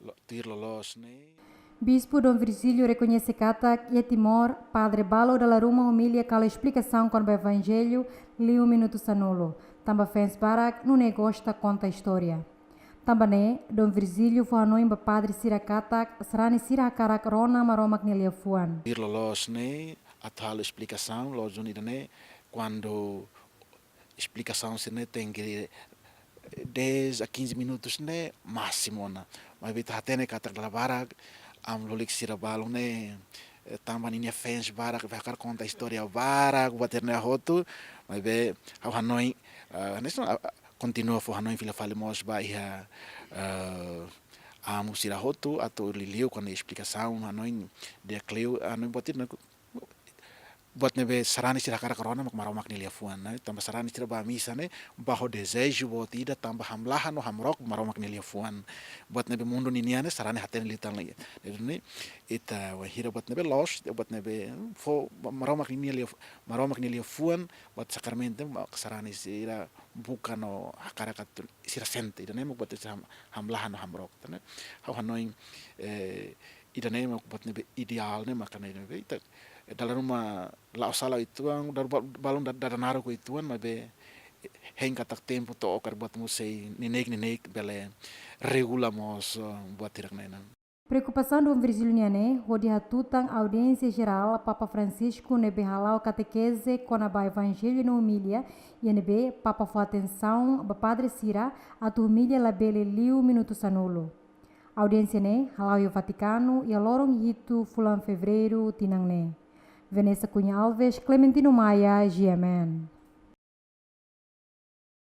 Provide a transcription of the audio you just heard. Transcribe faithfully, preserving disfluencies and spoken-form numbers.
Lo- tuir loloos ne'e. Bispu Dom Virgílio rekoñese katak iha Timor, padre balu dala ruma humilia ka halo esplikasaun kona-ba Evanjellu liu minutu sanulu, tanba fans barak nune'e gosta konta istória. Tanba ne'e, Dom Virgílio fó hanoin ba padre sira katak sarani sira hakarak rona Maromak nia liafuan. Tuir loloos ne'e, atu halo esplikasaun, loloos duni ida-ne'e, kuandu esplikasaun sira-ne'e tenke dez a quinze minutos ne'e másimu ona. Maibé ita hatene katak dala barak, ami lulik sira balu ne'e, eh, tanba ninia fans barak, be hakarak konta istória barak, buat sira-ne'e hotu, maibé ha'u hanoin, eh, hanesan, ah, ah, kontinua fó hanoin fila fali mós ba iha, eh, amu sira hotu, atu liuliu kona-ba esplikasaun, hanoin di'ak liu, hanoin buat sira-ne'e, buat ne'ebé sarani sira hakarak rona mak Maromak nia liafuan, ne'e. Tanba sarani sira bá misa ne'e, bá ho dezeju boot ida tanba hamlaha no hamrook Maromak nia liafuan. Buat ne'ebé mundu ninian ne'e, sarani hatene liután lai. Jadi ne'e, ita wainhira buat ne'ebé loos, buat ne'ebé fó Maromak nia liaf-, Maromak nia liafuan, buat sakramentu, mak sarani sira buka no hakarak atu sira sente, ida-ne'e mak buat sira ham-, hamlaha no hamrook, ne'e. Ha'u hanoin, eh, ida-ne'e mak buat ne'ebé ideál ne'e, maka ne'e ne'ebé ita, eh, dala ruma la'o sala uitoan, dala ba-, balun da-, dada naruk uitoan, maibé hein katak tempu to'o karik buat mós sei neineik-neineik bele regula mós, eh, buat hirak-ne'e. Preokupasaun Dom Virgílio nian ne'e hodi hatutan audiénsia jerál Papa Francisco ne'ebé hala'o katekeze kona-ba Evanjellu no Omilia, iha ne'ebé Papa fó atensaun ba padre sira atu humilia labele liu minutu sanulu. Audiénsia ne'e hala'o iha Vatikanu iha loron hitu fulan Fevereiru tinan ne'e. Vanessa Cunha Alves, Clementino Maia, G M N.